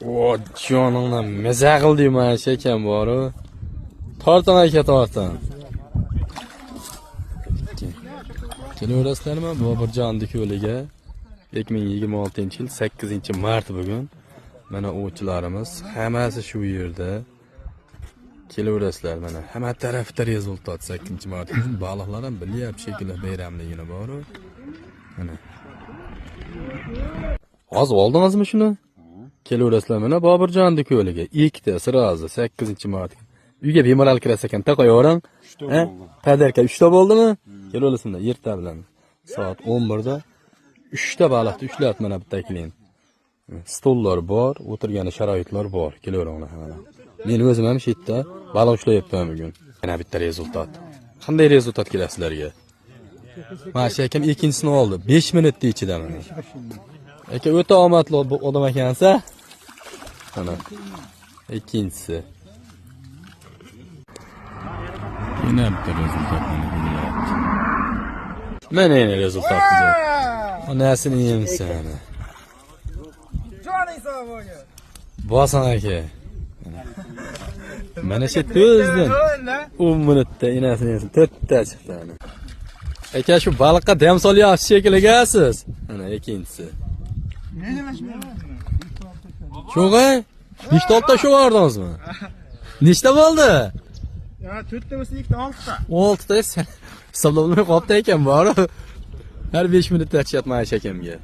O, joningdan maza qildi mana shu ekan boru. Tortin aka, tortin. Kelaverasizlarmi Boburjonni ko'liga? 2026-yil 8-mart bugun. Mana ovchilarimiz hammasi shu yerda. Kelaverasizlar mana. Hamma tarafda результат 8-mart. Baliqlar ham bilyapti shekilli bayramligini boru. Mana. Hozir oldingizmi shuni? Kelaverasizlar mana Boburjonni ko'liga. Ikkita сразу 8-mart. Uyga bemalol kirasiz ekan, taqayavering. Uchta bo'ldi. Подарка 3 ta bo'ldimi? Kelaverasizlar erta bilan. Soat 11 da 3 ta baliqni ushlab mana bitta клиент. Stollar bor, o'tirgani sharoitlar bor. Kelaveringlar hammalar. Men o'zim ham shu yerda baliq ushlayapman bugun. Yana bitta результат. Qanday результат keladi sizlarga? Mana shu akam ikkinchisini oldi. 5 minutda ichida mana. Aka, o'ta omadli odam ekansiz. Mana. Ikkinchisi. Yana bitta результат mana kelyapti. Mana yana результат. Onasini yemsin. Joning sog' bo'lgin. Bosan aka. Mana shu o'zidan 10 minutda enasini yemsin. To'rtta chiqdi ana. Aka, shu baliqqa dam solyapsiz shekilli siz. Mana ikkinchisi. Sho'g'ay? Nechta oltita shu ordingizmi? Nechta bo'ldi? Ya to'rtta bo'lsa, ikkita, oltita. Oltita sen hisoblab qolibdi ekan boru. Har 5 minutda achyapman shu akamga.